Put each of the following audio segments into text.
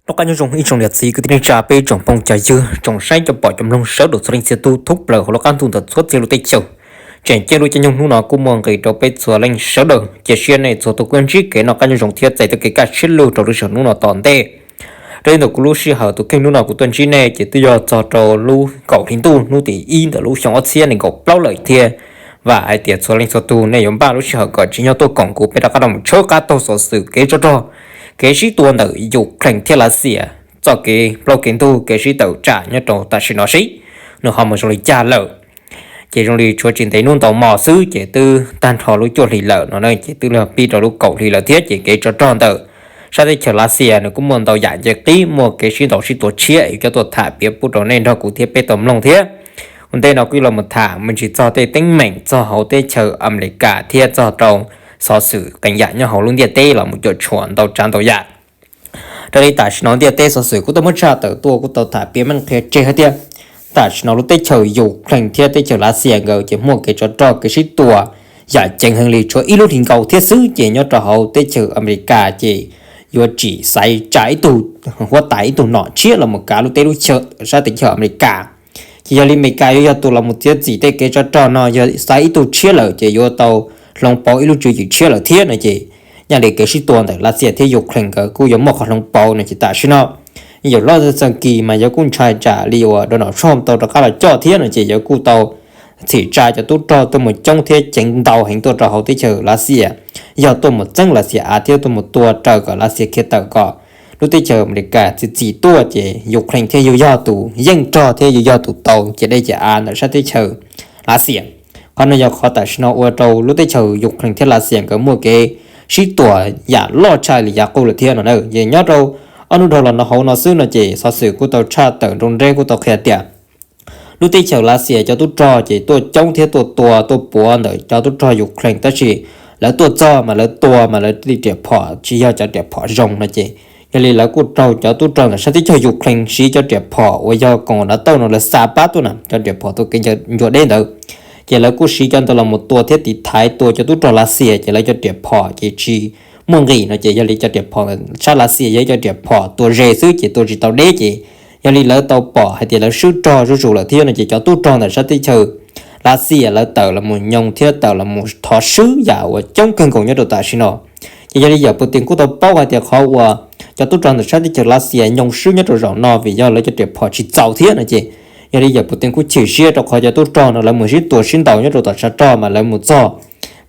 Rov qab nyob zoo ib tsoom niam txiv kwv tij neej tsa peb tsoom phooj cov ywg tsoom saib cov pom cov mloog sawv daws txhua leej txhia tus thoob plaws hauv lub qab ntuj ntawm txhua txhia lub teb chaws. Tseem ceeb lub caij nyoog hnub no kuj muaj nqis rau peb txhua leej sawv daws. Cia siab nej txhua tus kuj ntsib kev noj qab nyob zoo thiab txais tau kev kaj siab lug rau lub sij hawm hnub no tom ntej. Raws li ntawm kuv lub sij hawm tus kheej hnub no kuv tuaj ntsib nej ces twb yog txog rau lub kaum hli ntuj hnub tim ib ntawm lub xyoo ob txhiab nees nkaum plaub lawm thiab. Vam hais tias txhua leej txhua tus nej yuav npaj lub sij hawm kom tsim nyog tuaj koom kuv peb rov qab los mus tshawb qab taug xov xwm kev tsov rog, kev sib tua ntawm Ukraine thiab Lav Xias txoj kev plaub kev ntug kev sib tawm tsam nyob rau tam sim no seb nws ho mus zoo li cas lawm. Ces zoo li tshuav tsis ntev hnub ntau hmo xwb ces twb tag nrho lub cuaj hlis lawm no ces twb los pib rau lub kaum hli lawm thiab ces kev tsov rog ntawm sab teb chaws Lav Xias nws kuj muaj ntau yam nce qib, muaj kev sib ntaus sib tua tshiab es coj tuaj tham piav pub rau nej nrog kuv thiab peb tau mloog thiab. Ua ntej no kuj los mus tham me ntsis txog tej teeb meem txog hauv teb chaws Amelikas thiab txog rau xov xwm qee yam nyob hauv lub ntiaj teb los mus cuam tshuam ntau tsav ntau yam. Raws li tam sim no ntiaj teb xov xwm kuj tau muab tshaj tawm tuaj kuj tau tham piav meej qhia tseg hais tias tam sim no lub teb chaws Ukraine thiab teb chaws Lav Xias nkawd ces muaj kev tsov rog kev sib tua yam ceev heev li tshuav ib lub hlis nkaus thiab xwb ces nyob rau hauv teb chaws Amelikas ces yuav tsim xaiv tsa ib tug huab tais ib tug nom tshiab los mus kav lub teb lub chaw sab teb chaws Amelikas. Ces yog li Amelikas yuav yog tus los mus txiav txim tej kev tsov rog no, yog xaiv ib tug tshiab lawm ces yuav tau hloov pauv ib lub tswv yim tshiab lawm thiab no ces nyaj li kev sib tua ntawm Lav Xias thiab Ukraine nkawd kuj yuav muaj qhov hloov pauv no ces tam sim no Yawm Hlob Zelensky mas yawg kuj ntshai tsam li uas Donald Trump tau rov qab los coj thiab no ces yawg kuj tau txhim tsa cov tub rog tuaj mus coob thiab ceev ntau heev tuaj rau hauv teb chaws Lav Xias, yog tuaj mus txeeb Lav Xias av thiab tuaj mus tua raws kom Lav Xias khiav tawm kom lub teb chaws Amelikas txi txim tuaj ces Ukraine thiaj yuav yog tus yeej rog thiab yuav yog tus tau cia dej cia av ntawm sab teb chaws Lav Xias. Qhov no yog qhov tam sim no ua rau lub teb chaws Ukraine thiab Lav Xias nkawd muaj kev sib tua yam loj tshaj li yav qub lawm thiab no na. Ces nyob rau ob hnub dhau los no hauv no xwb no ces xov xwm kuj tau tshaj tawm nroo nreb kuj tau qhia tias lub teb chaws Lav Xias cov tub rog ces tuaj coob thiab tuaj tua tuaj puav ntawm cov tub rog Ukraine tab sis lawv tuaj txog mas lawv tua mas lawv li riam phom tsis yog cov riam phom zoo no ces yog li lawv kuj raug cov tub rog ntawm sab teb chaws Ukraine siv cov riam phom uas yog koom dav tauj no lawv xa pab tuaj na, cov riam phom tua kev ncua deb ntawd. Ces lawv kuj siv cov ntawd los mus tua thiab tiv thaiv tua cov tub rog Lav Xias ces lawv cov riam phom ces tsis muaj nqis no ces yog li cov riam phom sab Lav Xias yog cov riam phom tua ze xwb ces tua tsis tau deb ces yog li lawv tau pom hais tias lawv swb rog zuj zus lawm thiab no ces cov tub rog ntawm sab teb chaws Lav Xias lawv tawm los mus nyoo thiab tawm los mus thov swb yam uas coob kawg nkaus nyob rau tam sim no. Ces yog li yawm Putin kuj tau paub hais tias qhov uas cov tub rog ntawm sab teb chaws Lav Xias nyoo swb nyob rau zaum no vim yog lawv cov riam phom tsis txaus thiab no ces yog li yawm Putin kuj chim siab rau qhov cov tub rog no lawv mus sib tua sib ntaus nyob rau tom tshav rog mas lawv mus txog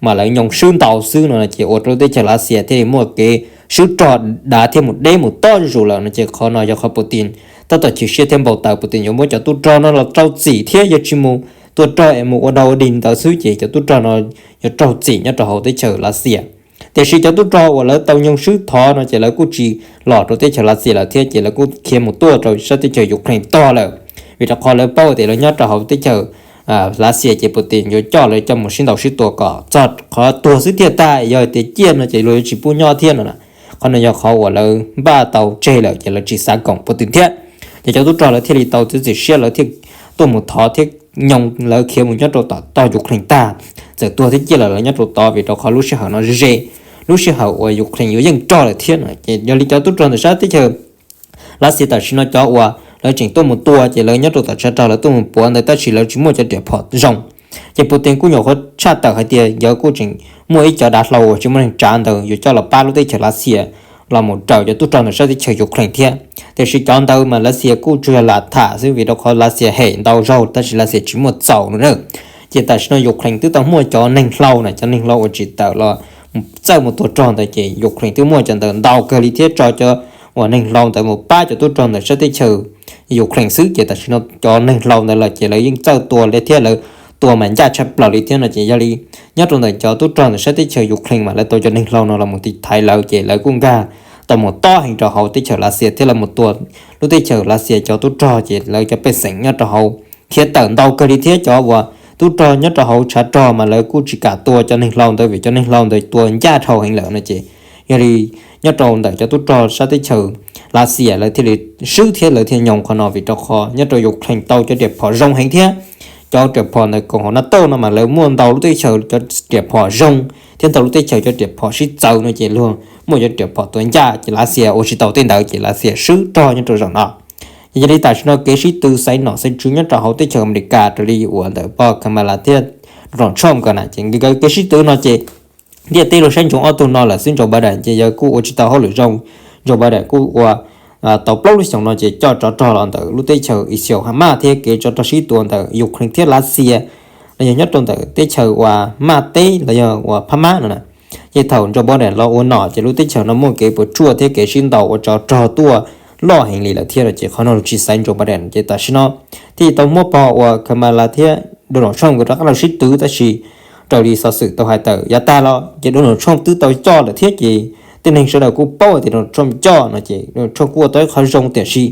mas lawv nyoo swb ntau xwb no ces ua rau lub teb chaws Lav Xias thiaj li muaj kev swb rog dav thiab mus deb mus tob zuj zus lawm no ces qhov no yog qhov Putin tab tom chim siab thiab npau taws Putin yuav muab cov tub rog no los raug txim thiab yog tsis mus tua rog es mus ua dog ua dig ntawd xwb ces cov tub rog no yuav raug txim nyob rau hauv teb chaws Lav Xias. Tiam sis cov tub rog uas lawv tau nyoo swb thov no ces lawv kuj tsis los rau teb chaws Lav Xias lawm thiab ces lawv kuj khiav mus tuaj rau sab teb chaws Ukraine tog lawm, vim rau qhov lawv paub tias lawv nyob rau hauv teb chaws Lav Xias ces Putin yuav coj lawv coj mus sib ntaus sib tua kom txog qhov tuag xwb thiaj tag, yog tias ciaj no ces luag yuav tsis pub nyob thiab no. Qhov no yog qhov uas lawv npaj tau tseg lawm ces lawv tsis xav koom Putin thiab. Ces cov tub rog lawv thiaj li tau txiav txim siab lawv thiaj tuaj mus thov thiab nyoo lawv khiav mus nyob rau tom tog Ukraine tag. Txawm tuag thiab ciaj lawm lawv nyob rau tod vim rau qhov lub sij hawm no ze ze, lub sij hawm uas Ukraine yuav yeej rog lawm thiab no ces yog li cov tub rog ntawm sab teb chaws Lav Xias tam sim no cov uas lawv tseem tuaj mus tua ces lawv nyob rau tom tshav rog lawv tuaj mus puav ntawd tab sis lawv tsis muaj cov riam phom zoo. Ces Putin kuj nyuam qhuav tshaj tawm hais tias yawg kuj tseem muaj ib cov dav hlau uas tsis muaj neeg tsav ntawd yuav coj los pab lub teb chaws Lav Xias los mus raws cov tub rog ntawm sab teb chaws Ukraine thiab. Tiam sis cov ntawd mas Lav Xias kuj tsuas yog lam tham xwb vim rau qhov Lav Xias hem ntau zaug tab sis Lav Xias tsis muaj txaus no na. Ces tam sim no Ukraine twb tau muaj cov neeg hlau na, cov neeg hlau uas tsis tawm los txawj mus tua rog ntawd ces Ukraine twb muaj cov ntawd ntau kawg li thiab tso cov uas neeg hlau ntawd mus pab cov tub rog ntawm sab teb chaws Ukraine xwb ces tam sim no cov neeg hlau ntawd lawm ces lawv yeej txawj tua li thiab lawv tua mas ncaj tshaj plaws li thiab no ces yog li nyob rau ntawm cov tub rog ntawm sab teb chaws Ukraine mas lawv tau cov neeg hlau no los mus tiv thaiv lawv ces lawv kuj nkag tau mus tob heev rau hauv teb chaws Lav Xias thiab los mus tua lub teb chaws Lav Xias cov tub rog ces lawv cov pej xeem nyob rau hauv khiav tawm ntau kawg li thiab cov uas tub rog nyob rau hauv tshav rog mas lawv kuj tsis kam tua cov neeg hlau ntawd vim cov neeg hlau ntawd tua ncaj dhau heev lawm no ces yog li nyob rau ntawm cov tub rog sab teb chaws Lav Xias lawv thiaj li swb thiab lawv thiaj nyoo qhov no vim rau qhov nyob rau Ukraine tau cov riam phom zoo heev thiab cov riam phom ntawm koom haum NATO no mas lawv muaj ntau lub teb chaws cov riam phom zoo thiab ntau lub teb chaws cov riam phom sib txawv no ces luag muaj cov riam phom tua ncaj ces Lav Xias ua tsis tau tej ntawd ces Lav Xias swb rog nyob rau zaum no. Ces yog li tam sim no kev sib tw xaiv nom xaiv tswv nyob rau hauv teb chaws Amelikas raws li uas ntawm pog Kamala thiab Donald Trump nkawd na ces nkawd kev sib tw no ces ntiaj teb luag saib ntsoov ob tug no lawm xwb. Joe Biden ces yog kuj ua tsis tau hauj lwm zoo. Joe Biden kuj ua tau plaub lub xyoos no ces coj tsov rog los ntawm lub teb chaws Israel Hamas thiab kev tsov rog sib tua ntawm Ukraine thiab Lav Xias los yog nyob rau ntawm teb chaws uas Maj teb los yog uas Phab Mab no na. Ces thaum Joe Biden los ua nom ces lub teb chaws no muaj kev puas tsuaj thiab kev sib ntaus ua tsov rog tuaj loj heev li lawm thiab no ces qhov no los tsis xaiv Joe Biden ces tam sim no thiaj tau muab pog uas Kamala thiab Donald Trump nkawd rov qab los sib tw tab sis raws li xov xwm tau hais tawm yav tag los ces Donald Trump twb tau coj lawm thiab ces tib neeg sawv daws kuj paub hais tias Donald Trump coj no ces Donald Trump kuj ua tau ib qhov zoo tiam sis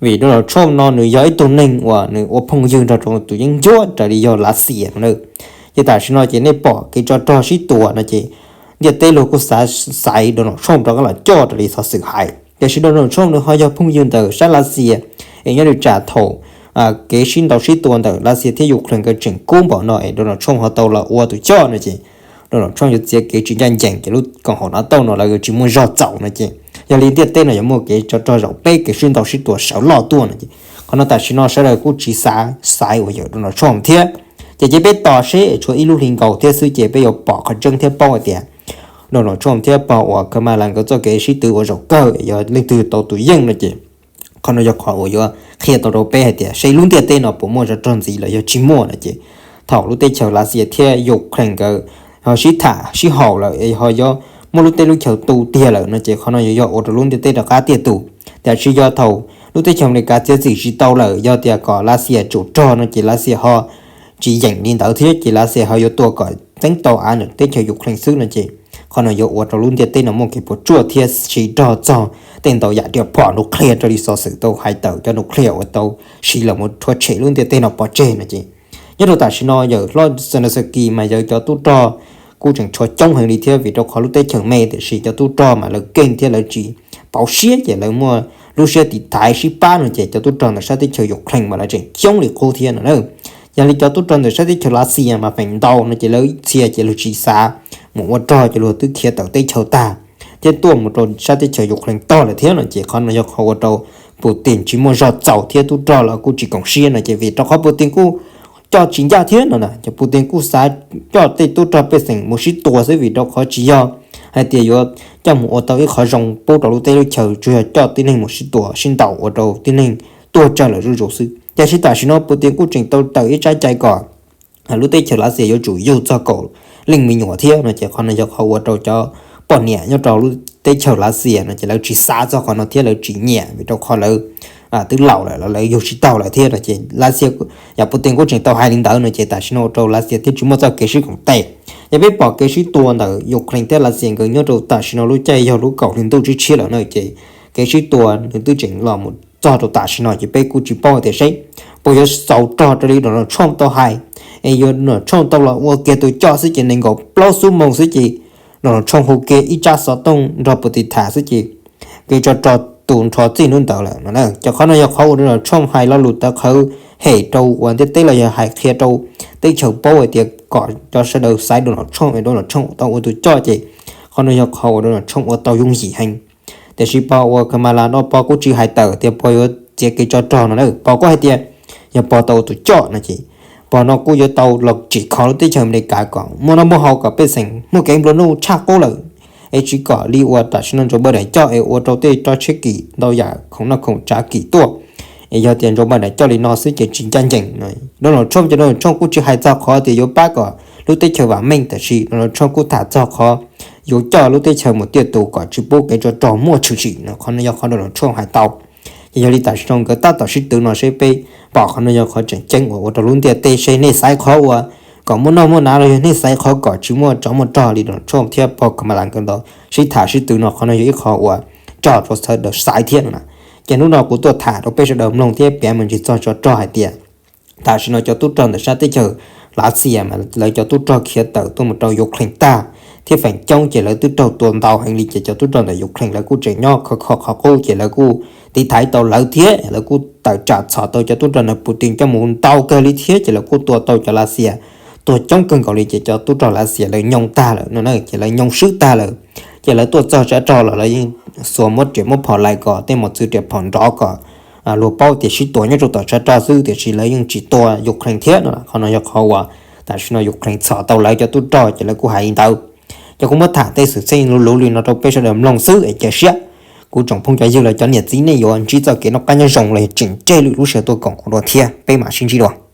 vim Donald Trump no nws yog ib tug neeg uas nws ua phooj ywg nrog rau tus yeeb ncuab raws li yog Lav Xias no na. Ces tam sim no ces nej pom kev tsov rog sib tua no ces ntiaj teb luag kuj xav xaiv Donald Trump rov qab los coj raws li xov xwm hais tiam sis Donald Trump nws ho yog phooj ywg ntawm sab Lav Xias es nyob li tsam thaum kev sib ntaus sib tua ntawm Lav Xias thiab Ukraine nkawd tseem kub npaum no es Donald Trump ho tau los ua tus coj no ces Donald Trump yuav txiav kev tsis ncaj ncees ces lub koom haum NATO no lawv yuav tsis muaj zog txaus no ces yog li ntiaj teb no yuav muaj kev tsov rog zaum peb kev sib ntaus sib tua sawv loj tuaj no ces qhov no tam sim no sawv daws kuj tsis xav xaiv uas yog Donald Trump thiab. Ces cia peb tos seb tshuav ib lub hli nkaus thiab xwb ces peb yuav pom qhov tseeb thiab paub hais tias Donald Trump thiab pog uas Kamala nkawd txoj kev sib tw ua zaum kawg yog leej twg tau tus yeej no ces qhov no yog qhov uas yuav qhia tau rau peb hais tias seb lub ntiaj teb no puas muaj tsov rog ntxiv los yog tsis muaj no ces thaum lub teb chaws Lav Xias thiab Ukraine nkawd ho sib tham sib haum lawm es ho yuav muab lub teb lub chaws tu tiag lawm no ces qhov no yuav yog ua rau lub ntiaj teb rov qab tiaj tus. Tiam sis yog thaum lub teb chaws Amelikas txiav txim tsis tau lawm yog tias kom Lav Xias tsum rog no ces Lav Xias ho tsis yeem li ntawd thiab ces Lav Xias ho yuav tua kom txeeb tau av ntawm teb chaws Ukraine xwb no ces qhov no yuav ua rau lub ntiaj teb no muaj kev puas tsuaj thiab siv rog txog tej ntau yam riam phom nuclear raws li xov xwm tau hais tawm cov nuclear uas tau siv los mus rhuav tshem lub ntiaj teb no pov tseg no ces nyob rau tam sim no yawm hlob Zelensky mas yawg cov tub rog kuj tseem tshuav coob heev li thiab vim rau qhov lub teb chaws me tiam sis cov tub rog mas lawv keej thiab lawv tsis pauv siab ces lawv muaj lub siab tiv thaiv sib pab no ces cov tub rog ntawm sab teb chaws Ukraine mas lawv tseem coob li qub thiab no na. Yog li cov tub rog ntawm sab teb chaws Lav Xias mas feem ntau no ces lawv ib txhia ces luag tsis xav mus ua rog ces luag twb khiav tawm teb chaws tag thiab tuaj mus rau sab teb chaws Ukraine tog lawm thiab no ces qhov no yog qhov ua rau Putin tsis muaj zog txaus thiab tub rog los kuj tsis koom siab no ces vim rau qhov Putin kuj coj tsis ncaj thiab no na ces Putin kuj xav coj tej tub rog pej xeem mus sib tua xwb vim rau qhov tsis yog hais tias yuav coj mus ua tau ib qhov zoo pub rau lub teb lub chaws tsuas yog coj tib neeg mus sib tua sib ntaus ua rau tib neeg tuag tsawg lawm zuj zus xwb. Tiam sis tam sim no Putin kuj tseem tau tawm ib tsab cai kom lub teb chaws Lav Xias yuav tsum yug txog kaum leej me nyuam thiab no ces qhov no yog qhov ua rau cov poj niam nyob rau lub teb chaws Lav Xias no ces lawv tsis xav txog qhov no thiab lawv tsis nyiam vim rau qhov lawv twb laus lawm los lawv yug tsis tau lawm thiab no ces Lav Xias yog Putin kuj tseem tau hais li ntawd no ces tam sim no ua rau Lav Xias thiaj tsis muaj txoj kev sib koom tes. Yog peb pom kev sib tua ntawm Ukraine thiab Lav Xias nkawd nyob rau tam sim no lub caij yog lub kaum hli ntuj tshiab tshiab lawm no ces kev sib tua nws twb tseem los mus txog rau tam sim no ces peb kuj tsis paub tias seb puas yuav xaus rog raws li Donald Trump tau hais es yuav Donald Trump tau los ua kiag tus coj xwb ces nees nkaum plaub xuab moos xwb ces Donald Trump hu kiag ib tsab xov tooj nrog Putin tham xwb ces kev tsov rog tu nrho txij hnub ntawd lawm no na. Ces qhov no yog qhov uas Donald Trump hais lo lus tawv qhawv hem rau uas ntiaj teb los yog hais qhia rau teb chaws paub hais tias kom cov sawv daws xaiv Donald Trump es Donald Trump tau ua tus coj ces qhov no yog qhov uas Donald Trump ua tau yooj yim heev. Tiam sis pog uas Kamala no pog kuj tsis hais tawm tias pog yuav txiav kev tsov rog no na, pog kuj hais tias yog pog tau ua tus coj no ces pog no kuj yuav tau los tsim kho lub teb chaws Amelikas kom muaj noj muaj haus kom pej xeem muaj kev nplua nuj tshaj qub lawm es tsis kom li uas tam sim no Joe Biden coj es ua rau tej tsob tsheb kim ntau yam khoom noj khoom tsav kim tuaj. Es yog tias Joe Biden coj li no xwb ces tsis ncaj ncees. Donald Trump ces Donald Trump kuj tsis hais txog qhov tias yuav pab kom lub teb chaws vam meej tiam sis Donald Trump kuj tham txog qhov yuav coj lub teb chaws mus tiaj tus kom tsis pub kev tsov rog muaj tshwm sim no, qhov no yog qhov Donald Trump hais tau. Ces yog li tam sim no nkawd tab tom sib tw no seb peb pom qhov no yog qhov tseem ceeb uas ua rau lub ntiaj teb seb nej xaiv qhov uas kom muaj noj muaj hnav los yog nej xaiv qhov kom tsis muaj tsov muaj rog li Donald Trump thiab pog Kamala nkawd ntawd sib tham sib tw no, qhov no yog ib qhov uas tso rau sawv daws xaiv thiab no na. Ces hnub no kuv tuaj tham rau peb sawv daws mloog thiab piav me ntsis txog tsov rog hais tias tam sim no cov tub rog ntawm sab teb chaws Lav Xias mas lawv cov tub rog khiav tawm tuaj mus rau Ukraine tag thiab feem coob ces lawv twb raug tua ntau heev li ces cov tub rog ntawm Ukraine lawv kuj tseem nyob khov kho qhov qub ces lawv kuj tiv thaiv tau lawv thiab lawv kuj tawm tsam txhom tau cov tub rog nws Putin coj mus ntau kawg li thiab ces lawv kuj tua tau cov Lav Xias tuag coob kawg nkaus li ces cov tub rog Lav Xias lawv nyoo tag lawm no na, ces lawv nyoo swb tag lawm. Ces lawv tuaj txog tshav rog los lawv yeej xuas muab riam muab phom lais kom tej mos txwv riam phom nrov kom luag paub tias sib tua nyob rau tom tshav rog xwb, tiam sis lawv yeej tsis tua Ukraine thiab no. Qhov no yog qhov uas tam sim no Ukraine txhom tau lawv cov tub rog ces lawv kuj hais li ntawd. Ces kuv muab tham tej xwm txheej luv luv li no rau peb sawv daws mloog xwb es cia siab kuv tsoom phooj cov ywg los cov niam txiv nej yuav ntsib txoj kev noj qab nyob zoo los yog tseem ntsej lwm lub sij hawm tuaj koom kuv dua thiab, peb mam sib ntsib dua.